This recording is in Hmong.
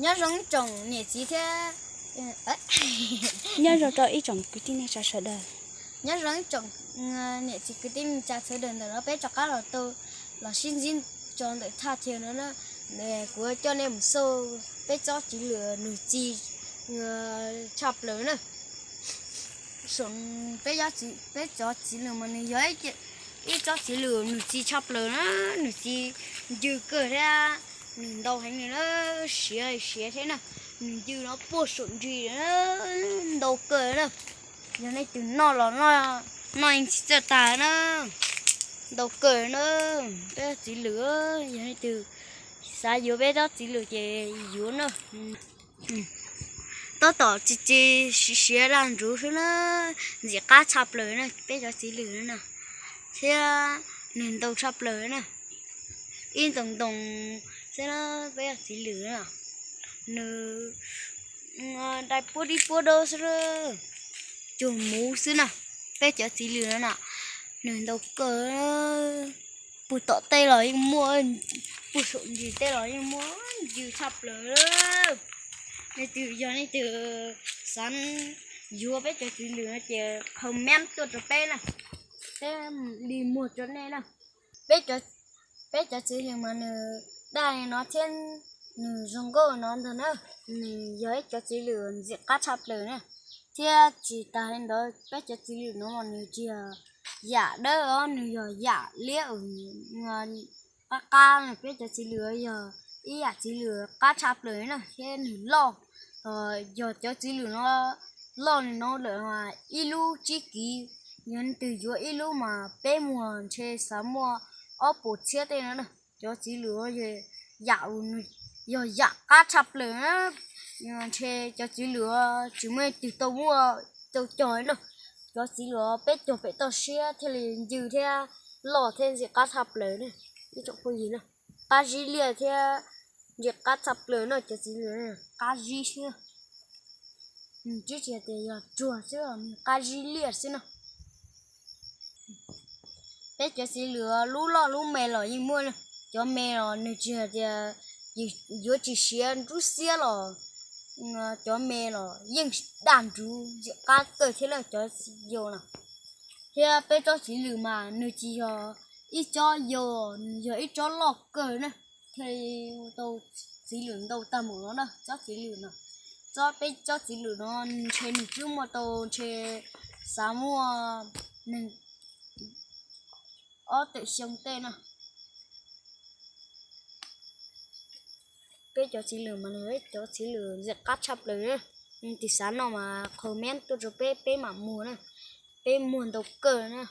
Nyob zoo ib tsoom niam txiv thiab, nyob zoo rau ib tsoom kwv tij neej tsa sawv daws. Nyob zoo ib tsoom niam txiv kwv tij neej tsa sawv daws, ntawm no peb rov qab los tau los sib ntsib tso ntawm thaj chaw no na. Kuv coj nej mus xauj peb tsob txiv lwm nws txi tshaj plaws na. Peb, peb tsob txiv lwm mas nws yog ib tsob txiv lwm nws txi tshaj plaws na, nws txi ncw kawg thiab nws ntau heev li na, siav siav thiab na, nws ncw no puag saum ntsig ntau kawg na. Yog nej tus noj los noj yeej tsis txawj tag na, ntau kawg na. Peb txiv lwm, yog nej tus xav yuav peb tsob txiv lwm ces yuav na. Tab tom txi txi siav siav daj nruv xwb na, ntxim qab tshaj plaws na peb cov txiv lwm na, thiab nws ntau tshaj plaws na, ib ntoo ntoo xwb na, peb cov txiv lwm na, nws dai puab dib puab daub xwb, cuag muv xwb na, peb cov txiv lwm no na, nws ntau kawg. Puag tom tej los yeej muaj, puag saum ntsis tej los yeej muaj, ncw tshaj plaws. Nej tus, yog nej tus xav yuav peb cov txiv lwm no ces comment tuaj rau peb na, peb li muag rau nej na. Peb cov txiv lwm mas nws daj li no thiab nws zoo nkauj no ntag na, nws yog ib cov txiv lwm ntxim qab tshaj plaws na. Thiab tsis tas li ntawd peb cov txiv lwm no mas nws tsis yog yam dawb os, nws yog yam liab, qab qab na. Peb cov txiv lwm yog ib yam txiv lwm qab tshaj plaws na thiab nws loj. Yog cov txiv lwm no loj li no lawm mas ib lub tsib kiv, yog leej twg yuav ib lub mas peb muag ntshe xav muaj ob puas txhiab tej no na. Cov txiv lwm yam, yog yam qab tshaj plaws na, ntshe cov txiv lwm tsis muaj leej twg tau muaj tau cog na. Cov txiv lwm peb cog pem toj siab thiaj li ncw thiab loj thiab ntxim qab tshaj plaws na. Ib tsoom phooj ywg na, qab zib liaj thiab ntxim qab tshaj plaws no, cov txiv lwm qab zib xwb. Nws twb tsis hais tias yog ruag xwb, nws qab zib liaj xwb no. Peb cov txiv lwm lub loj lub me los yeej muaj, cov me los nws tsis hais tias yuav tsis siav nruab xiab los cov me los yeej daj nruv ntxim qab kawg thiab na cov yau na. Thiab peb tsob txiv lwm mas nws tsis yog ib tsob yau, nws yog ib tsob loj kawg na, thiaj li tau txiv lwm ntau tag npaum no na. Tsob txiv lwm no, tsob, peb tsob txiv lwm no ntshe nws twb muaj tau ntshe xav muaj nees ob tawm xyoo tej na. Peb cov txiv lwm mas nws cov txiv lwm ntxim qab tshaj plaws na. Leej twg xav noj mas comment tuaj rau peb, peb mam muag na, peb muag ntau kawg na.